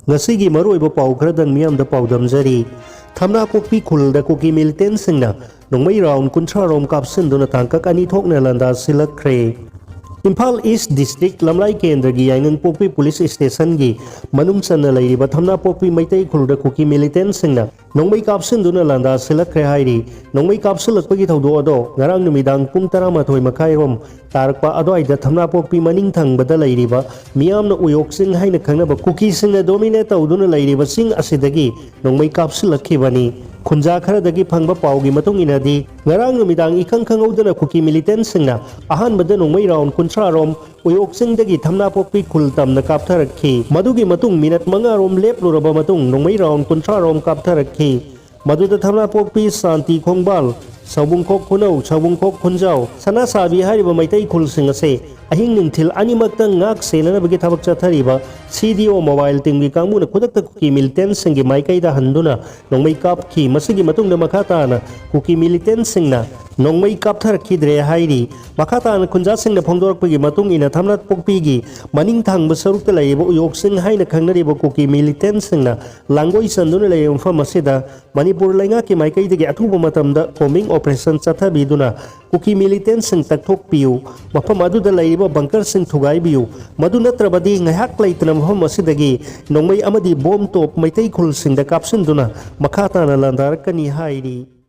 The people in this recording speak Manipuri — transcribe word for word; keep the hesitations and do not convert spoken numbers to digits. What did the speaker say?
ꯉꯁꯤꯒꯤ ꯃꯔꯨꯑꯣꯏꯕ ꯄꯥꯎ ꯈꯔꯗꯪ ꯃꯤꯌꯥꯝꯗ ꯄꯥꯎꯗꯝꯖꯔꯤ꯫ ꯊꯝꯅꯥꯄꯣꯛꯄꯤ ꯈꯨꯜꯗ ꯀꯨꯀꯤ ꯃꯤꯂꯤꯇꯦꯟꯁꯤꯡꯅ ꯅꯣꯡꯃꯩ ꯔꯥꯎꯟ ꯀꯨꯟꯊ꯭ꯔꯥ ꯔꯣꯝ ꯀꯥꯞꯁꯤꯟꯗꯨꯅ ꯇꯥꯡꯀꯛ ꯑꯅꯤ ꯊꯣꯛꯅ ꯂꯥꯟꯗꯥꯁꯤꯜꯂꯛꯈ꯭ꯔꯦ꯫ ꯏꯝꯐꯥꯜ ꯏꯁ ꯗꯤꯁꯇ꯭ꯔꯤꯛ ꯂꯝꯂꯥꯏ ꯀꯦꯟꯗ꯭ꯔꯒꯤ ꯌꯥꯏꯉꯪꯄꯣꯛꯄꯤ ꯄꯨꯂꯤꯁ ꯁ꯭ꯇꯦꯁꯟꯒꯤ ꯃꯅꯨꯡ ꯆꯟꯅ ꯂꯩꯔꯤꯕ ꯊꯝꯅꯥꯄꯣꯛꯄꯤ ꯃꯩꯇꯩ ꯈꯨꯜꯗ ꯀꯨꯀꯤ ꯃꯤꯂꯤꯇꯦꯟꯁꯤꯡꯅ ꯅꯣꯡꯃꯩ ꯀꯥꯞꯁꯤꯟꯗꯨꯅ ꯂꯥꯟꯗꯥꯁꯤꯜꯂꯛꯈ꯭ꯔꯦ ꯍꯥꯏꯔꯤ꯫ ꯅꯣꯡꯃꯩ ꯀꯥꯞꯁꯤꯜꯂꯛꯄꯒꯤ ꯊꯧꯗꯣꯛ ꯑꯗꯣ ꯉꯔꯥꯡ ꯅꯨꯃꯤꯗꯥꯡ ꯄꯨꯡ ꯇꯔꯥꯃꯥꯊꯣꯏ ꯃꯈꯥꯏ ꯔꯣꯝ ꯇꯥꯔꯛꯄ ꯑꯗꯨꯋꯥꯏꯗ ꯊꯝꯅꯥꯄꯣꯛꯄꯤ ꯃꯅꯤꯡ ꯊꯪꯕꯗ ꯂꯩꯔꯤꯕ ꯃꯤꯌꯥꯝꯅ ꯎꯌꯣꯛ ꯆꯤꯡ ꯍꯥꯏꯅ ꯈꯪꯅꯕ ꯀꯨꯀꯤꯁꯤꯡꯅ ꯗꯣꯃꯤꯅꯦꯠ ꯇꯧꯗꯨꯅ ꯂꯩꯔꯤꯕ ꯆꯤꯡ ꯑꯁꯤꯗꯒꯤ ꯅꯣꯡꯃꯩ ꯀꯥꯞꯁꯤꯜꯂꯛꯈꯤꯕꯅꯤ꯫ ꯈꯨꯟꯖꯥ ꯈꯔꯗꯒꯤ ꯐꯪꯕ ꯄꯥꯎꯒꯤ ꯃꯇꯨꯡ ꯏꯟꯅꯗꯤ, ꯉꯔꯥꯡ ꯅꯨꯃꯤꯗꯥꯡ ꯏꯈꯪ ꯈꯪꯍꯧꯗꯅ ꯀꯨꯀꯤ ꯃꯤꯂꯤꯇꯦꯟꯁꯤꯡꯅ ꯑꯍꯥꯟꯕꯗ ꯅꯣꯡꯃꯩ ꯔꯥꯎꯟ ꯀꯨꯟꯊ꯭ꯔꯥ ꯔꯣꯝ ꯎꯌꯣꯛ ꯆꯤꯡꯗꯒꯤ ꯊꯝꯅꯥꯄꯣꯛꯄꯤ ꯈꯨꯜ ꯇꯝꯅ ꯀꯥꯞꯊꯔꯛꯈꯤ꯫ ꯃꯗꯨꯒꯤ ꯃꯇꯨꯡ ꯃꯤꯅꯠ ꯃꯉꯥ ꯔꯣꯝ ꯂꯦꯞꯂꯨꯔꯕ ꯃꯇꯨꯡ ꯅꯣꯡꯃꯩ ꯔꯥꯎꯟ ꯀꯨꯟꯊ꯭ꯔꯥ ꯔꯣꯝ ꯀꯥꯞꯊꯔꯛꯈꯤ꯫ ꯃꯗꯨꯗ ꯊꯝꯅꯥꯄꯣꯛꯄꯤ ꯁꯥꯟꯇꯤ ꯈꯣꯡꯕꯥꯜ, ꯁꯥꯎꯕꯨꯡꯈꯣꯛ ꯈꯨꯅꯧ, ꯁꯥꯎꯕꯨꯡꯈꯣꯛ ꯈꯨꯟꯖꯥꯎ, ꯁꯅꯥꯁꯥꯕꯤ ꯍꯥꯏꯔꯤꯕ ꯃꯩꯇꯩ ꯈꯨꯜꯁꯤꯡ ꯑꯁꯦ ꯑꯍꯤꯡ ꯅꯨꯡꯊꯤꯜ ꯑꯅꯤꯃꯛꯇ ꯉꯥꯛ ꯁꯦꯟꯅꯅꯕꯒꯤ ꯊꯕꯛ ꯆꯠꯊꯔꯤꯕ ꯁꯤ ꯗꯤ ꯑꯣ ꯃꯣꯕꯥꯏꯜ ꯇꯤꯝꯒꯤ ꯀꯥꯡꯕꯨꯅ ꯈꯨꯗꯛꯇ ꯀꯨꯀꯤ ꯃꯤꯂꯤꯇꯦꯟꯁꯤꯡꯒꯤ ꯃꯥꯏꯀꯩꯗ ꯍꯟꯗꯨꯅ ꯅꯣꯡꯃꯩ ꯀꯥꯞꯈꯤ꯫ ꯃꯁꯤꯒꯤ ꯃꯇꯨꯡꯗ ꯃꯈꯥ ꯇꯥꯅ ꯀꯨꯀꯤ ꯃꯤꯂꯤꯇꯦꯟꯁꯤꯡꯅ ꯅꯣꯡꯃꯩ ꯀꯥꯞꯊꯔꯛꯈꯤꯗ꯭ꯔꯦ ꯍꯥꯏꯔꯤ꯫ ꯃꯈꯥ ꯇꯥꯅ ꯈꯨꯟꯖꯥꯁꯤꯡꯅ ꯐꯣꯡꯗꯣꯔꯛꯄꯒꯤ ꯃꯇꯨꯡ ꯏꯟꯅ ꯊꯝꯅꯥꯄꯣꯛꯄꯤꯒꯤ ꯃꯅꯤꯡ ꯊꯪꯕ ꯁꯔꯨꯛꯇ ꯂꯩꯔꯤꯕ ꯎꯌꯣꯛꯁꯤꯡ ꯍꯥꯏꯅ ꯈꯪꯅꯔꯤꯕ ꯀꯨꯀꯤ ꯃꯤꯂꯤꯇꯦꯟꯁꯤꯡꯅ ꯂꯥꯡꯒꯣꯏ ꯆꯟꯗꯨꯅ ꯂꯩꯔꯤꯕ ꯃꯐꯝ ꯑꯁꯤꯗ ꯃꯅꯤꯄꯨꯔ ꯂꯩꯉꯥꯛꯀꯤ ꯃꯥꯏꯀꯩꯗꯒꯤ ꯑꯊꯨꯕ ꯃꯇꯝꯗ ꯀꯣꯝꯕꯤꯡ ꯑꯣꯄꯔꯦꯁꯟ ꯆꯠꯊꯕꯤꯗꯨꯅ ꯀꯨꯀꯤ ꯃꯤꯂꯤꯇꯦꯟꯁꯤꯡ ꯇꯛꯊꯣꯛꯄꯤꯌꯨ, ꯃꯐꯝ ꯑꯗꯨꯗ ꯂꯩꯔꯤꯕ ꯕꯪꯀꯔꯁꯤꯡ ꯊꯨꯒꯥꯏꯕꯤꯌꯨ, ꯃꯗꯨ ꯅꯠꯇ꯭ꯔꯕꯗꯤ ꯉꯥꯏꯍꯥꯛ ꯂꯩꯇꯅ ꯃꯐꯝ ꯑꯁꯤꯗꯒꯤ ꯅꯣꯡꯃꯩ ꯑꯃꯗꯤ ꯕꯣꯝ ꯇꯣꯞ ꯃꯩꯇꯩ ꯈꯨꯜꯁꯤꯡꯗ ꯀꯥꯞꯁꯤꯟꯗꯨꯅ ꯃꯈꯥ ꯇꯥꯅ ꯂꯥꯟꯗꯥꯔꯛꯀꯅꯤ ꯍꯥꯏꯔꯤ꯫